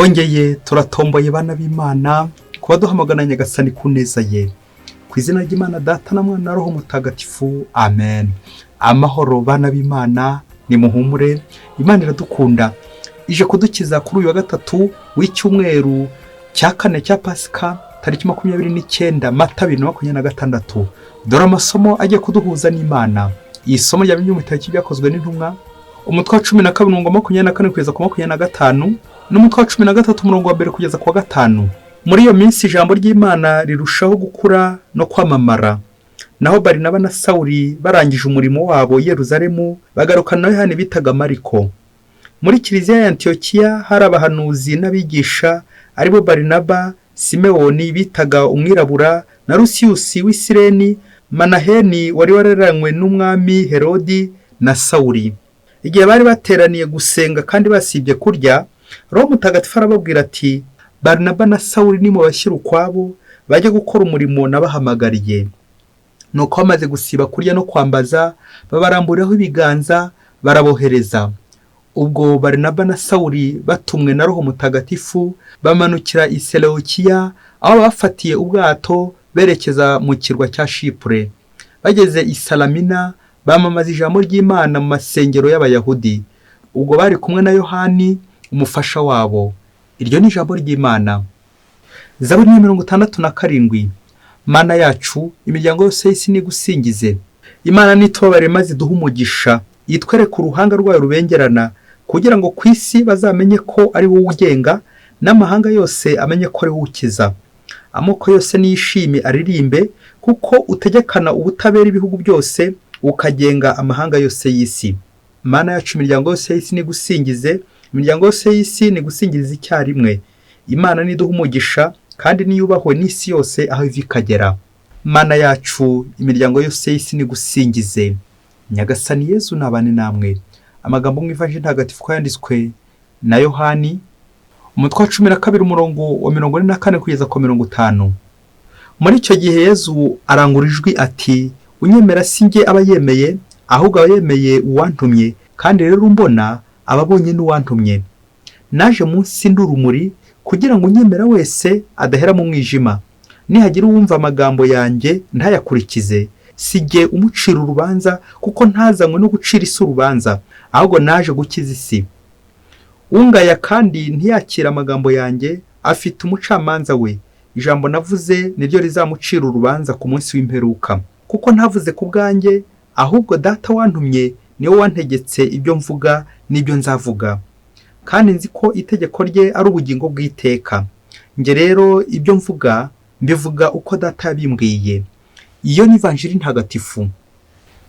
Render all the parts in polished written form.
Twongeye turatomboye, bana b'Imana, kuba duhamagana Nyagasani ku neza ye. Ku izina ry'Imana Data na Mwana na Roho Mutagatifu, amen. Amahoro, bana b'Imana, nimuhumure. Imana iradukunda, ije kudukiza kuri uyu wa gatatu w'icyumweru cya kane cya Pasika, tariki 29 Mata 2026. Dore amasomo agiye kuduhuza n'Imana. Iyi somo rya mu tariki byakozwe n'intumwa, umutwe wa 12, umurongo 24 kugeza ku 25, n'umutwe wa 13, umurongo wa 1 kugeza ku wa 5. Muri iyo minsi ijambo ry'Imana rirushaho gukura no kwamamara. Naho Barinaba na Sawuli barangije umurimo wabo i Yeruzalemu, bagarukana na Yohani bitaga Mariko. Muri kiliziya ya Antiyokiya hari abahanuzi n'abigisha, aribo Barinaba, Simewoni bitaga umwirabura, na Lusiyusi w'Isireni, Manaheni wari wararanywe n'umwami Herodi, na Sawuli. Igihe bari bateraniye gusenga kandi basibye kurya, Roho Mutagatifu arababwira ati: "Barinaba na Sawuli nimubashyire ukwabo, bajye gukora umurimo nabahamagariye." Nuko bamaze gusiba kurya no kwambaza, babaramburiraho ibiganza, barabohereza. Ubwo Barinaba na Sawuli batumwe na Roho Mutagatifu, bamanukira i Seleukiya, aho bafatiye ubwato berekeza mu kirwa cya Shipure. Bageze i Salamina, bamamaza ijambo ry'Imana mu masengero y'Abayahudi. Ubwo bari kumwe na Yohani umufasha wabo. Iryo ni ijambo ry'Imana. Zaburi ya 67. Mana yacu, imiryango yose y'isi nigusingize. Imana nitubabare maze iduhe umugisha, itwereke uruhanga rwayo rubengerana, kugira ngo ku isi bazamenye ko ari wowe ugenga, n'amahanga yose amenye ko ari wowe ukiza. Amoko yose niyishime aririmbe, kuko utegekana ubutabera ibihugu byose, ukagenga amahanga yose y'isi. Mana yacu, imiryango yose y'isi nigusingize, imiryango yose y'isi nigusingirize icyarimwe. Imana niduha umugisha, kandi niyubahwe n'isi yose aho iva ikagera. Mana yacu, imiryango yose y'isi nigusingize. Nyagasani Yezu nabane namwe. Amagambo mu Ivanjiri ntagatifu ko yanditswe na Yohani, umutwe wa 12, umurongo wa 44 kugeza ku 50. Muri icyo gihe Yezu arangura ijwi ati: "Unyemera si njye aba yemeye, ahubwo aba yemeye uwantumye, kandi rero umbona aba abonye n'uwantumye. Naje munsi ndi urumuri, kugira ngo unyemera wese adahera mu mwijima. Nihagira uwumva amagambo yanjye ntayakurikize, si jye umucira urubanza, kuko ntazanywe no gucira isi urubanza, ahubwo naje gukiza isi. Ungaya kandi ntiyakire amagambo yanjye afite umucamanza we. Ijambo navuze niryo rizamucira urubanza ku munsi w'imperuka, kuko ntavuze ku bwanjye, ahubwo Data wantumye niwe wantegetse ibyo mvuga n'ibyo nzavuga. Kandi nzi ko itegeko rye ari ubugingo bw'iteka. Njye rero ibyo mvuga mbivuga uko Data yabimbwiye." Iyo ni Ivanjiri ntagatifu.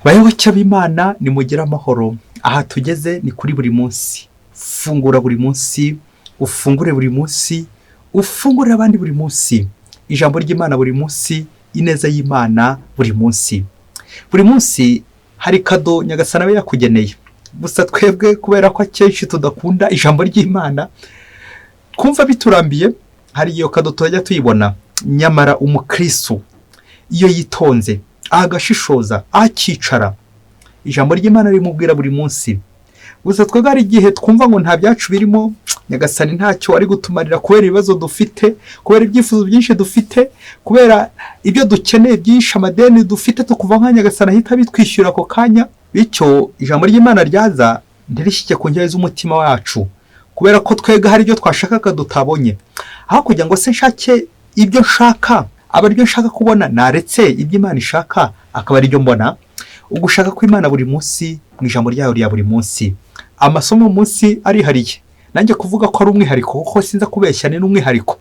Bayoboke b'Imana, nimugire amahoro. Aha tugeze ni kuri buri munsi. Fungura buri munsi, ufungure buri munsi, ufungurire abandi buri munsi, ijambo ry'Imana buri munsi, ineza y'Imana buri munsi. Buri munsi hari kado Nyagasani aba yakugeneye. Gusa twebwe, kubera ko akenshi tudakunda ijambo ry'Imana, twumva biturambiye, hari iyo kado turajya tuyibona. Nyamara umukristu iyo yitonze, agashishoza, akicara, ijambo ry'Imana rimubwira buri munsi. Gusa twebwe hari igihe twumva ngo nta byacu birimo, Nyagasani ntacyo ari gutumarira, kubera ibibazo dufite, kubera ibyifuzo byinshi dufite, kubera ibyo dukeneye byinshi, amadeni dufite, tukuva nka Nyagasani ahita abitwishyura ako kanya. Bityo ijambo ry'Imana ryaza ntirishyike ku nkeri z'umutima wacu, kubera ko twebwe hari ibyo twashakaga tutabonye. Aho kugira ngo se nshake ibyo nshaka, aba aribyo nshaka kubona, naretse ibyo Imana ishaka akaba aribyo mbona. Ugushaka kw'Imana buri munsi mu ijambo ryayo rya buri munsi. Amasomo munsi arihariye. Nanjye kuvuga ko ari umwihariko, kuko sinza kubeshya, ni n'umwihariko.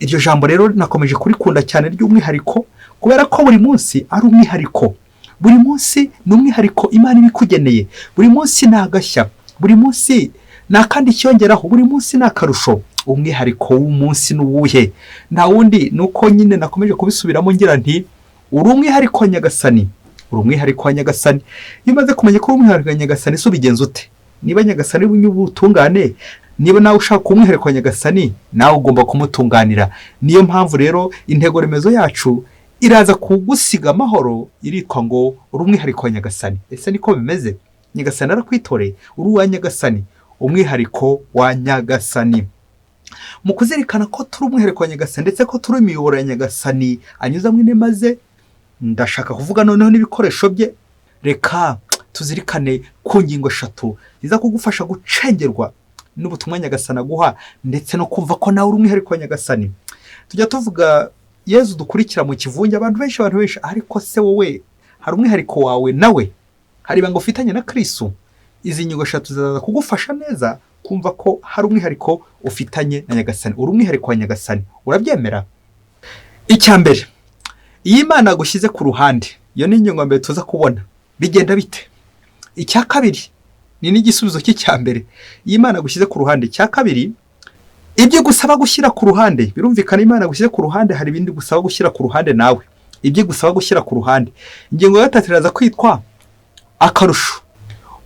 Iryo jambo rero nakomeje kurikunda cyane ry'umwihariko, kubera ko buri munsi ari umwihariko. Buri munsi ni umwihariko Imana iba ikugeneye. Buri munsi ni agashya, buri munsi ni akandi kiyongeraho, buri munsi ni akarusho. Umwihariko w'umunsi ni uwuhe? Nta wundi, ni uko nyine nakomeje kubisubiramo ngira nti: "Uri umwihariko wa Nyagasani, uri umwihariko wa Nyagasani." Iyo umaze kumenya ko uri umwihariko wa Nyagasani, se ubigenza ute? Niba Nyagasani ubutungane, niba nawe ushaka umwihariko wa Nyagasani, nawe ugomba kumutunganira. Niyo mpamvu rero intego remezo yacu iraza kugusiga amahoro, iritwa ngo "Uri umwihariko wa Nyagasani". Ese niko bimeze? Nyagasani arakwitoreye, uri uwa Nyagasani, umwihariko wa Nyagasani. Mu kuzirikana ko turi umwihariko wa Nyagasani ndetse ko turi imiyoboro ya Nyagasani anyuzamo inema ze, ndashaka kuvuga noneho n'ibikoresho bye. Reka tuzirikane ku ngingo eshatu ziza kugufasha gucengerwa n'ubutumwa Nyagasani aguha ndetse no kumva ko nawe uri umwihariko wa Nyagasani. Tujya tuvuga Yezu dukurikira mu kivunge, abantu benshi, abantu benshi, ariko se wowe hari umwihariko wawe nawe? Hari ibanga ufitanye na Kristo? Izi ngingo eshatu zizaza kugufasha neza kumva ko hari umwihariko ufitanye na Nyagasani. Uri umwihariko wa Nyagasani, urabyemera? Icya mbere, iyo Imana yagushyize ku ruhande, iyo ni ingingo mbere tuza kubona, bigenda bite? Icya kabiri ni n'igisubizo cy'icya mbere. Iyo Imana yagushyize ku ruhande, icya kabiri, ibyo igusaba gushyira ku ruhande, birumvikana Imana yagushyize ku ruhande, hari ibindi igusaba gushyira ku ruhande nawe, ibyo igusaba gushyira ku ruhande. Ingingo ya gatatu iraza kwitwa akarusho.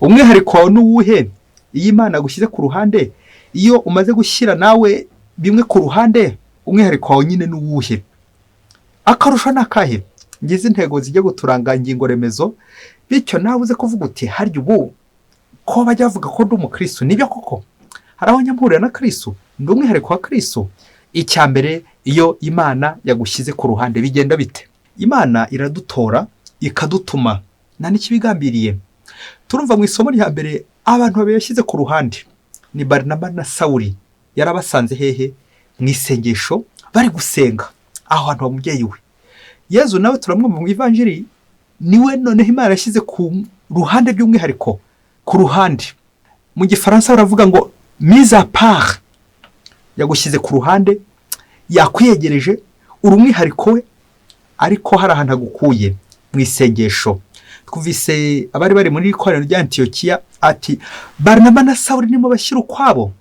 Umwihariko wawe ni uwuhe? Iyo Imana yagushyize ku ruhande, iyo umaze gushyira nawe bimwe ku ruhande, umwihariko wawe nyine ni uwuhe? Akarusho ni akahe? Ngize intego zijya guturanga ingingo remezo, bityo nawe uze kuvuga uti harya ubu ko bajya bavuga ko ndi umukristo, nibyo koko? Hari aho nyamhurira na Kristo? Ndi umwihariko wa Kristo? Icya mbere, iyo Imana yagushyize ku ruhande bigenda bite? Imana iradutora ikadutuma, nta n'ikibigambiriye. Turumva mu isomo rya mbere abantu babiri yashyize ku ruhande ni Barinaba na Sawuli. Yarabasanze hehe? Mu isengesho bari gusenga, aho hantu mubyeyi we Yezu nawe turamwumva mu ivanjiri, niwe noneho Imana yashyize ku ruhande by'umwihariko. Ku ruhande mu gifaransa baravuga ngo mise à part. Yagushyize ku ruhande, yakwiyegereje, uri umwihariko we, ariko hari ahantu agukuye mu isengesho. Twumvise abari bari muri ikoraniro rya Antiyokiya ati Barinaba na Sawuli nimo bashyira ukwabo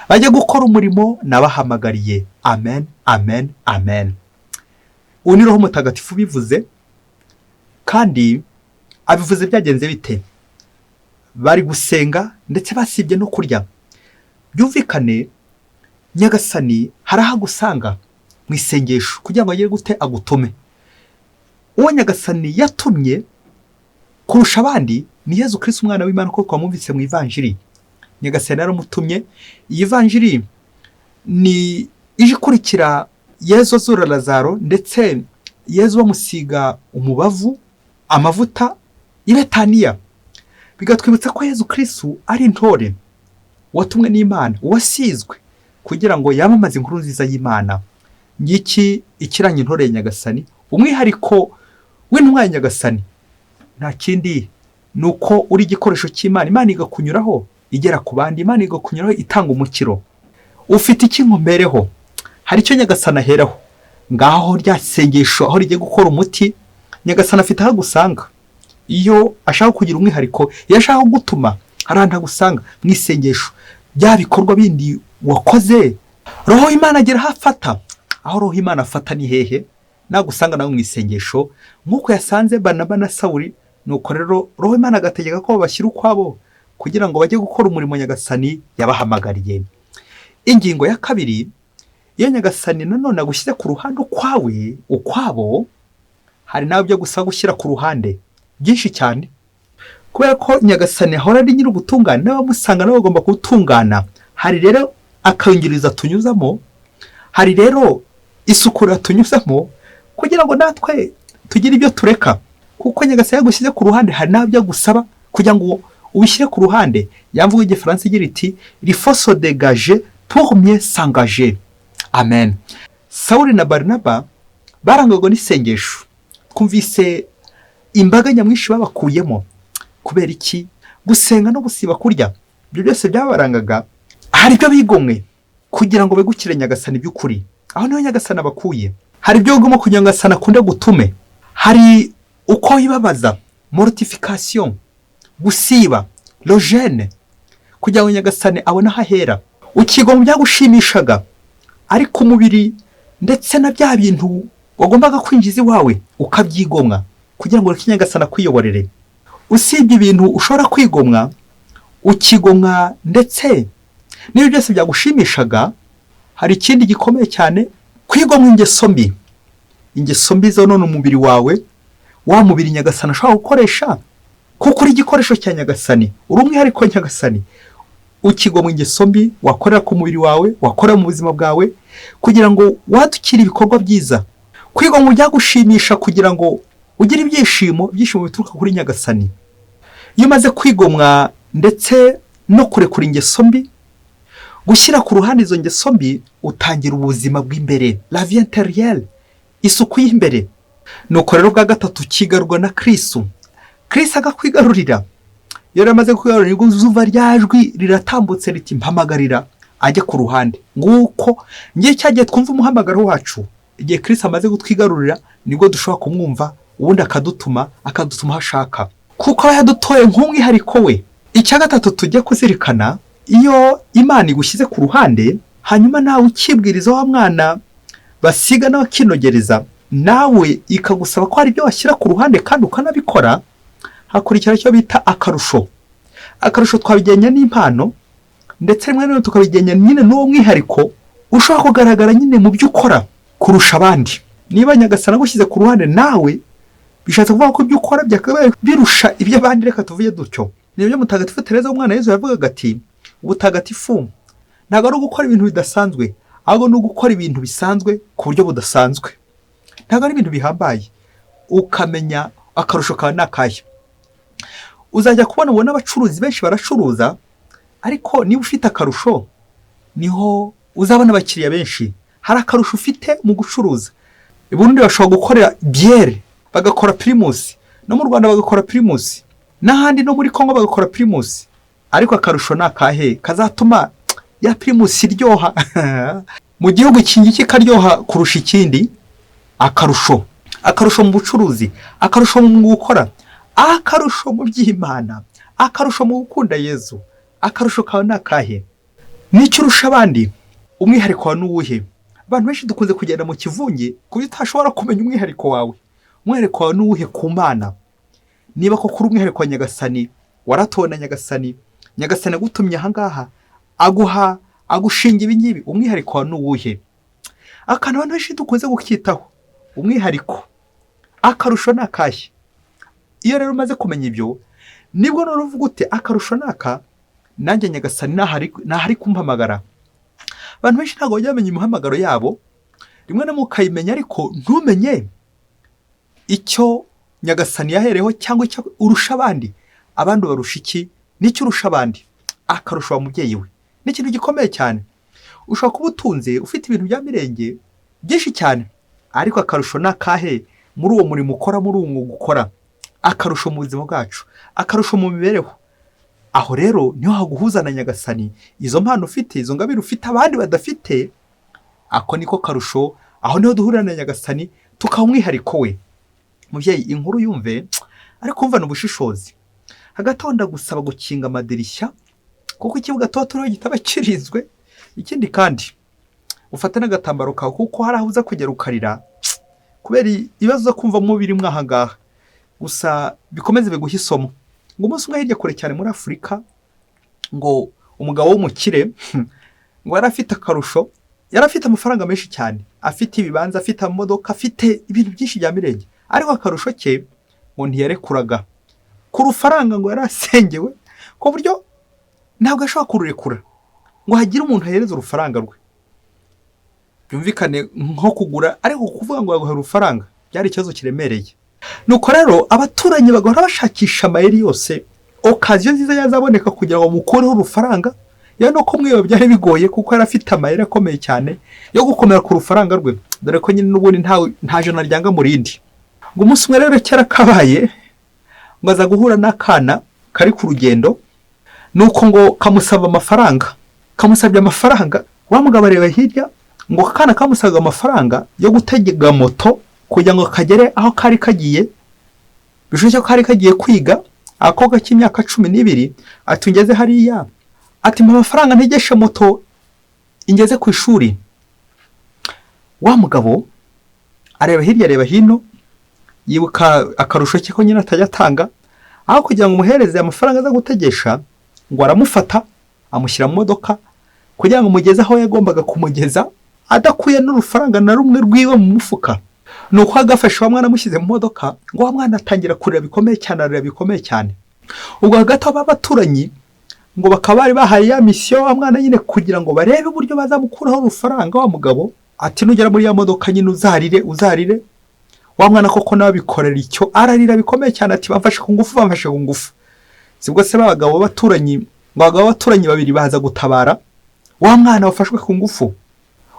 bajya gukora umurimo nabahamagariye. Amen, amen, amen. Ubu ni Roho Mutagatifu bivuze, kandi abivuze byagenze bite? Bari gusenga ndetse basibye no kurya. Byumvikane Nyagasani hari aho agusanga mu isengesho kugira ngo agere gute? Agutume. Uwo Nyagasani yatumye kurusha abandi ni Yezu Kristo umwana w'Imana, kuko twamwumvise mu ivanjiri. Nyagasani yaramutumye. Iyi vanjiri ni ije ikurikira Yezu azura Lazaro, ndetse Yezu bamusiga umubavu, amavuta i Betaniya, bigatwibutsa ko Yezu Kristo ari intore watumwe n'Imana, wasizwe kugira ngo yamamaze inkuru nziza y'Imana. Ngiki ikiranga intore ya Nyagasani, umwihariko w'intumwa ya Nyagasani nta kindi ni uko uri igikoresho cy'Imana, Imana igakunyuraho igera ku bandi, Imana igakunyuraho itanga umukiro. Ufite iki nkomereho? Hari icyo Nyagasani aheraho. Ngaho rya sengesho aho rigiye gukora umuti, Nyagasani afite aho agusanga. Iyo ashaka kugira umwihariko, iyo ashaka gutuma, hari ahantu agusanga mu isengesho. Bya bikorwa bindi wakoze, Roho Imana agera aho afata. Aho Roho Imana afata ni hehe? Nagusanga nawe mu isengesho nk'uko yasanze Barinaba na Sawuli. Nuko rero Roho Imana agategeka ko babashyira ukwabo kugira ngo bajye gukora umurimo Nyagasani yabahamagariye. Ingingo ya kabiri, iyo Nyagasani nanone agushyize ku ruhande ukwawe ukwabo, hari nawe byo gusaba gushyira ku ruhande byinshi cyane, kubera ko Nyagasani ahora ari nyir'ubutungane n'abamusanga nabo bagomba gutungana. Hari rero akayungirizo tunyuzamo, hari rero isukura tunyuzamo kugira ngo natwe tugire ibyo tureka, kuko Nyagasani yagushyize ku ruhande, hari n'ibyo agusaba kugira ngo ubishyire ku ruhande. Ya mvugo y'igifaransa igira iti il faut se dégager pour mieux s'engager. Amen. Sawuli na Barinaba barangwaga n'isengesho. Twumvise imbaga nyamwinshi babakuyemo kubera iki? Gusenga no gusiba kurya, ibyo byose byabarangaga. Hari ibyo bigomwe kugira ngo begukire Nyagasani by'ukuri. Aho niho Nyagasani abakuye. Hari ibyo wigomwa kugira ngo Nyagasani akunde gutume. Hari uko wibabaza, mortification, gusiba, le jeûne, kugira ngo Nyagasani abone aho ahera. Ukigomwa byagushimishaga, ariko umubiri ndetse na bya bintu wagombaga kwinjiza iwawe ukabyigomwa kugira ngo ureke Nyagasani akwiyoborere. Usibye ibintu ushobora kwigomwa, ukigomwa ndetse n'ibyo byose byagushimishaga, hari ikindi gikomeye cyane, kwigomwa ingeso mbi. Ingeso mbi zonona umubiri wawe, wa mubiri Nyagasani ashobora gukoresha, kuko uri igikoresho cya Nyagasani, uri umwihariko Nyagasani. Ukigomwa ingeso mbi wakorera ku mubiri wawe, wakorera mu buzima bwawe, kugira ngo wadukire ibikorwa byiza. Kwigomwa byagushimisha kugira ngo ugire ibyishimo, ibyishimo bituruka kuri Nyagasani. Iyo umaze kwigomwa ndetse no kurekura ingeso mbi, gushyira ku ruhande izo ngeso mbi, utangira ubuzima bw'imbere, la vie intérieure, isuku y'imbere. Nuko rero bwa gatatu kigarurwa na Kristu, Kristu akakwigarurira. Iyo rero amaze kwigarurira, nibwo zuva rya jwi riratambutse riti mpamagarira ajye ku ruhande. Nguko ngiye cya gihe twumva umuhamagaro wacu, igihe Kristu amaze kutwigarurira nibwo dushobora kumwumva, ubundi akadutuma aho ashaka, kuko aba yadutoye nk'umwihariko we. Icya gatatu tujya kuzirikana, iyo Imana igushyize ku ruhande, hanyuma nawe ukibwiriza wa mwana basiga nawe akinogereza, nawe ikagusaba ko hari ibyo washyira ku ruhande kandi ukanabikora, hakurikira icyo bita akarusho. Akarusho twabigenya n'impano, ndetse rimwe na rimwe tukabigenya nyine n'uwo mwihariko ushobora kugaragara nyine mu byo ukora kurusha abandi. Niba Nyagasani agushyize ku ruhande nawe, bishatse kuvuga ko ibyo ukora byakabaye birusha iby'abandi, reka tuvuge dutyo. Ni ibyo Mutagatifu Tereza w'umwana Yezu yavugaga ati ubutagatifu ntabwo ari ugukora ibintu bidasanzwe, ahubwo ni ugukora ibintu bisanzwe ku buryo budasanzwe. Ntabwo ari ibintu bihambaye, ukamenya akarusho kawe ni akahe. Uzajya kubona ubona abacuruzi benshi baracuruza, ariko niba ufite akarusho niho uzabona abakiriya benshi. Hari akarusho ufite mu gucuruza. I Burundi bashobora gukorera bière, bagakora Primus, no mu Rwanda bagakora Primus, n'ahandi no muri Kongo bagakora Primus, ariko akarusho ni akahe kazatuma ya Primus iryoha mu gihugu iki ngiki ikaryoha kurusha ikindi? Akarusho, akarusho mu bucuruzi, akarusho mu gukora, akarusho mu by'Imana, akarusho mu gukunda Yezu. Akarusho kawe ni akahe? N'icyo urusha abandi? Umwihariko wawe ni uwuhe? Abantu benshi dukunze kugenda mu kivunge ku buryo utashobora kumenya umwihariko wawe. Umwihariko wawe ni uwuhe ku Mana? Niba koko uri umwihariko wa Nyagasani, waratowe na Nyagasani, Nyagasani agutumye ahangaha, aguha agushinga ibi ngibi, umwihariko wawe ni uwuhe? Akantu abantu benshi dukunze kukitaho, umwihariko, akarusho ni akahe? Iyo rero umaze kumenya ibyo, nibwo noneho uvuga uti akarusho ni aka, nanjye Nyagasani ntahari kumpamagara. Abantu benshi ntabwo bajya bamenya imihamagaro yabo, rimwe na rimwe ukayimenya ariko ntumenye icyo Nyagasani yahereyeho cyangwa icyo urusha abandi. Abandi barusha iki? N'icyo urusha abandi? Akarusho wa mubyeyi we ni ikintu gikomeye cyane. Ushobora kuba utunze, ufite ibintu bya mirenge byinshi cyane, ariko akarusho ni akahe muri uwo murimo ukora, muri uwo mwuga ukora? Akarusho mu buzima bwacu, akarusho mu mibereho. Aho rero niho haguhuza na Nyagasani. Izo mpano ufite, izo ngabire ufite abandi badafite, ako niko karusho. Aho niho duhurira na Nyagasani tukaba umwihariko we. Mubyeyi, inkuru yumve ariko wumvane ubushishozi. Hagati aho ndagusaba gukinga amadirishya, kuko ikibuga tuba turiho kitaba kirinzwe. Ikindi kandi ufate n'agatambaro kawe, kuko hari aho uza kugera ukarira kubera ibibazo uza kumvamo birimo aha ngaha. Gusa bikomeze biguhe isomo. Ngo umunsi umwe hirya kure cyane muri Afurika, ngo umugabo w'umukire ngo yari afite akarusho, yari afite amafaranga menshi cyane, afite ibibanza, afite amamodoka, afite ibintu byinshi bya mirenge, ariko akarusho ke ngo ntiyarekuraga ku rufaranga. Ngo yari asengewe ku buryo ntabwo ashobora kururekura ngo hagire umuntu ahereza urufaranga rwe. Byumvikane nko kugura, ariko kuvuga ngo yaguha urufaranga byari ikibazo kiremereye. Nuko rero abaturanyi bagahora bashakisha amayeri yose, occasion nziza yazaboneka kugira ngo mukureho urufaranga. Yewe no kumwiba byari bigoye, kuko yari afite amayeri akomeye cyane yo gukomera ku rufaranga rwe, dore ko nyine n'ubundi nta jana ryanga mu rindi. Ngo umunsi umwe rero kera kabaye, ngo aza guhura n'akana kari ku rugendo, nuko ngo kamusaba amafaranga. Kamusabye amafaranga, wa mugabo areba hirya, ngo akana kamusabaga amafaranga yo gutega moto kugira ngo kagere aho kari kagiye, bishoboke ko kari kagiye kwiga, akobwa k'imyaka 12. Ati ngeze hariya, ati mpa amafaranga ntegeshe moto ingeze ku ishuri. Wa mugabo areba hirya, areba hino, yibuka akarusho ke ko nyine atajya atanga. Aho kugira ngo umuhereze amafaranga aza gutegesha, ngo aramufata amushyira mu modoka kugira ngo umugeze aho yagombaga kumugeza, adakuye n'urufaranga na rumwe rwiwe mu mufuka. Ni uko agafashe wa mwana amushyize mu modoka, ngo wa mwana atangira kurira bikomeye cyane, ararira bikomeye cyane. Ubwo hagati aho b'abaturanyi Ngo bakaba bari bahaye ya mission wa mwana nyine kugira ngo barebe uburyo bazamukuraho urufaranga. Wa mugabo ati: "Nugera muri ya modoka nyine uzarire, uzarire." Wa mwana koko nawe abikorera icyo, ararira bikomeye cyane, ati: "Bamfashe ku ngufu, bamfashe ku ngufu." Sibwo se b'abagabo b'abaturanyi, ngo abagabo b'abaturanyi babiri baza gutabara wa mwana wafashwe ku ngufu.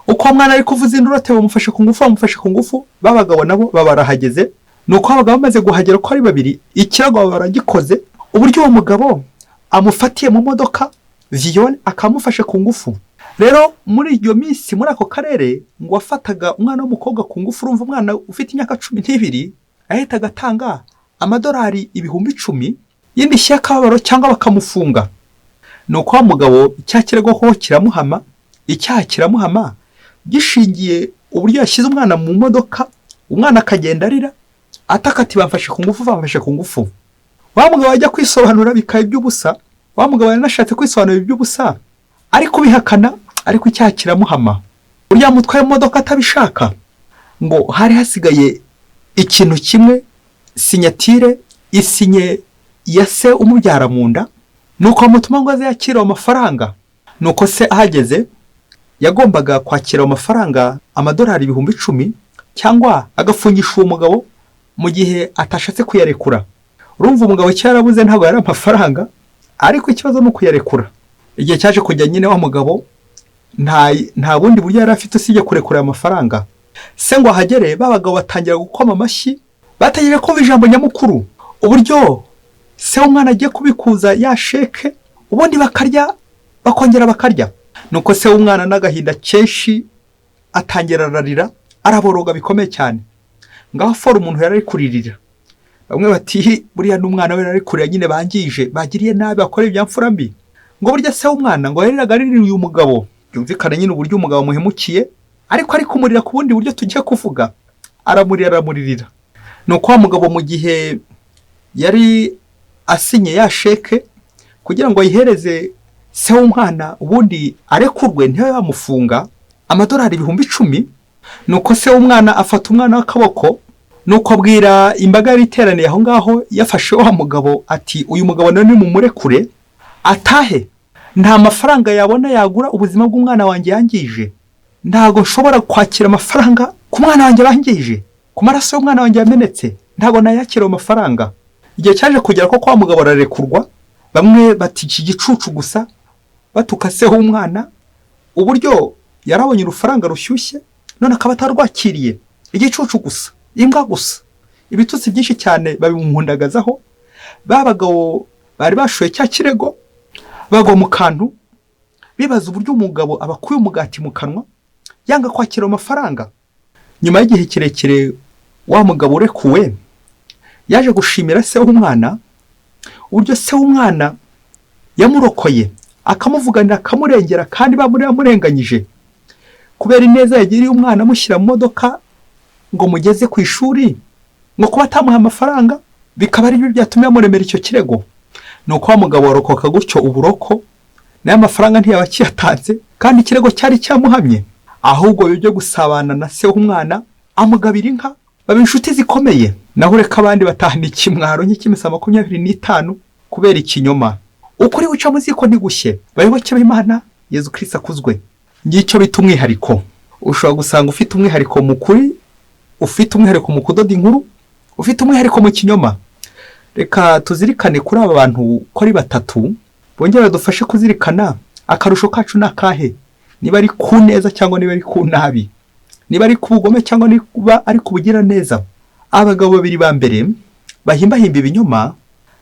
Uko wa mwana ari kuvuza induru ati: "Bamufashe ku ngufu, bamufashe ku ngufu," b'abagabo nabo baba barahageze. Ni uko abagabo bamaze guhagera uko ari babiri, ikirego baba baragikoze, uburyo uwo mugabo amufatiye mu modoka viol, akamufashe ku ngufu. Rero muri iyo minsi, muri ako karere, ngo wafataga umwana w'umukobwa ku ngufu, urumva umwana ufite imyaka 12, yahitaga atanga amadolari 10,000 y'indishyi y'akababaro cyangwa bakamufunga. Ni uko wa mugabo icyaha kirego ko kiramuhama, icyaha kiramuhama gishingiye uburyo yashyize umwana mu modoka, umwana akagenda arira ataka ati: "Bamfashe ku ngufu, bamfashe ku ngufu." Wa mugabo ajya kwisobanura bikaba iby'ubusa. Wa mugabo yanashatse kwisobanura iby'ubusa, ariko ubihakana, ariko icyaha kiramuhama, uriya mutwaye mu modoka atabishaka. Ngo hari hasigaye ikintu kimwe, signature, isinye ya se umubyara mu nda. Nuko bamutuma ngo aze yakire ayo mafaranga. Nuko se ahageze yagombaga kwakira ayo mafaranga, amadolari 10,000, cyangwa agafungisha uwo mugabo mu gihe atashatse kuyarekura. Urumva umugabo icyo yarabuze ntabwo yari amafaranga, ariko ikibazo ni ukuyarekura. Igihe cyaje kujya nyine, wa mugabo nta bundi buryo yari afite usibye kurekura aya mafaranga. Se ngo ahagere, ba bagabo batangira gukoma amashyi, batangira kumva ijambo nyamukuru, uburyo se w'umwana agiye kubikuza ya sheke, ubundi bakarya, bakongera bakarya. Nuko se w'umwana n'agahinda kenshi atangira ararira, araboroga bikomeye cyane. Ngaho fora umuntu yari ari kuririra. Bamwe bati: "Buriya n'umwana we yari ari kurira nyine, bangije, bagiriye nabi, bakora ibyamfura mbi." Ngo burya se w'umwana ngo yariraga aririra uyu mugabo, byumvikana nyine uburyo umugabo amuhemukiye, ariko ari kumurira ku bundi buryo tugiye kuvuga. Aramurira, aramuririra. Ni uko wa mugabo mu gihe yari asinye ya sheke kugira ngo ayihereze se w'umwana, ubundi arekurwe ntibe bamufunga, amadolari 10,000. Nuko se w'umwana afata umwana w'akaboko, nuko abwira imbaga yari iteraniye aho ngaho yafashe wa mugabo ati: "Uyu mugabo nawe nimumurekure atahe. Nta mafaranga yabona yagura ubuzima bw'umwana wanjye yangije. Ntabwo nshobora kwakira amafaranga ku mwana wanjye bangije, ku maraso y'umwana wanjye yamenetse. Ntabwo nayakira ayo mafaranga." Igihe cyaje kugera ko kwa mugabo ararekurwa. Bamwe bati: "Iki gicucu gusa," batuka se w'umwana uburyo yarabonye urufaranga rushyushye none akaba atarwakiriye, igicucu gusa, imbwa gusa, ibitutsi byinshi cyane babimuhundagazaho. Ba bagabo bari bashoye cya kirego bagwa mu kantu, bibaza uburyo umugabo abakuye umugati mu kanwa yanga kwakira ayo mafaranga. Nyuma y'igihe kirekire, wa mugabo urekuwe yaje gushimira se w'umwana, uburyo se w'umwana yamurokoye, akamuvuganira, akamurengera, kandi bamurenganyije, kubera ineza yagiriye umwana amushyira mu modoka ngo mugeze ku ishuri, ngo kuba atamuha amafaranga bikaba ari byo byatumye bamuremera icyo kirego. Ni uko wa mugabo warokoka gutyo uburoko, n'aya mafaranga ntiyaba akiyatanze, kandi ikirego cyari cyamuhamye. Ahubwo byo gusabana na se w'umwana, amugabira inka, baba inshuti zikomeye. Naho ureka abandi batahana ikimwaro nk'ikimisa 25 kubera ikinyoma. Ukuri guca mu ziko ntigushye. Bayoboke b'Imana, Yezu Kristo akuzwe. Ngicyo bita umwihariko. Ushobora gusanga ufite umwihariko mu kuri, ufite umwihariko mu kudoda inkuru, ufite umwihariko mu kinyoma. Reka tuzirikane kuri aba bantu ko ari batatu, bongere badufashe kuzirikana akarusho kacu ni akahe, niba ari ku neza cyangwa niba ari ku nabi, niba ari ku bugome cyangwa niba ari ku bugiraneza. Abagabo babiri ba mbere bahimbahimba ibinyoma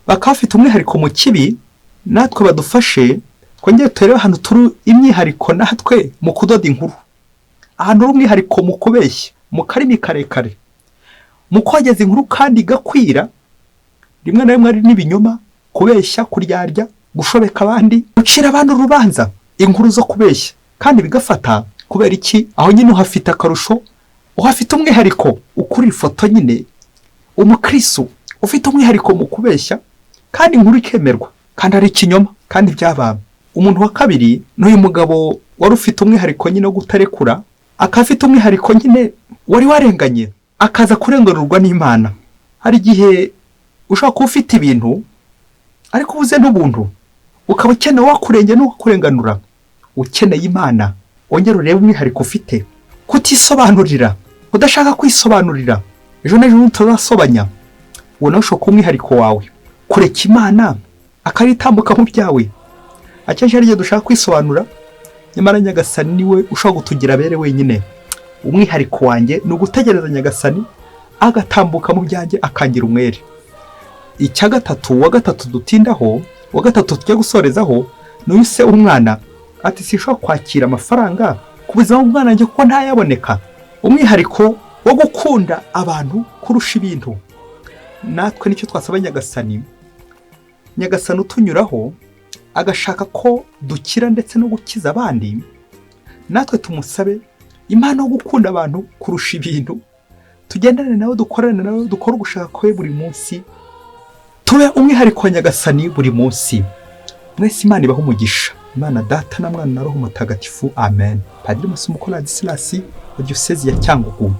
bakaba bafite umwihariko mu kibi, natwe badufashe twongere turebe ahantu turi imyihariko natwe mu kudoda inkuru, ahantu uri umwihariko mu kubeshya, mu karimi karekare, mu kogeza inkuru kandi igakwira, rimwe na rimwe ari n'ibinyoma, kubeshya, kuryarya, gushobeka abandi, gucira abandi urubanza, inkuru zo kubeshya kandi bigafata. Kubera iki? Aho nyine uhafite akarusho, uhafite umwihariko. Ukuri ifoto nyine, umukristo ufite umwihariko mu kubeshya kandi inkuru ikemerwa kandi ari ikinyoma kandi byabamba. Umuntu wa kabiri ni uyu mugabo wari ufite umwihariko nyine wo kutarekura, akaba afite umwihariko nyine wari warenganye, akaza kurenganurwa n'Imana. Hari igihe ushobora kuba ufite ibintu ariko ubuze n'ubuntu. Ukaba ukeneye uwakurengera n'uwakurenganura, ukeneye Imana. Wongere urebe umwihariko ufite: kutisobanurira, udashaka kwisobanurira, ejo n'ejo utazasobanya. Uwo nawe ushobora kuba umwihariko wawe, kureka Imana akaritambuka mu byawe. Akenshi hari igihe dushaka kwisobanura, nyamara Nyagasani niwe ushobora kutugira abere wenyine. Umwihariko wanjye ni ugutegereza Nyagasani agatambuka mu byanjye, akangira umwere. Icya gatatu, uwa gatatu dutindaho, uwa gatatu tujya gusorezaho, ni uyu se umwana ati: "Sinshobora kwakira amafaranga ku buzima bw'umwana wanjye kuko ntayaboneka." Umwihariko wo gukunda abantu kurusha ibintu. Natwe nicyo twasaba Nyagasani. Nyagasani utunyuraho agashaka ko dukira ndetse no gukiza abandi, natwe tumusabe impano yo gukunda abantu kurusha ibintu, tugendane nawe, dukorane nawe, dukore ugushaka kwe buri munsi, tube umwihariko wa Nyagasani buri munsi. Mwese Imana ibahe umugisha, Imana Data na Mwana na Roho Mutagatifu. Amen. Padiri Masumbuko Ladislas wa Diyosezi ya Cyangugu.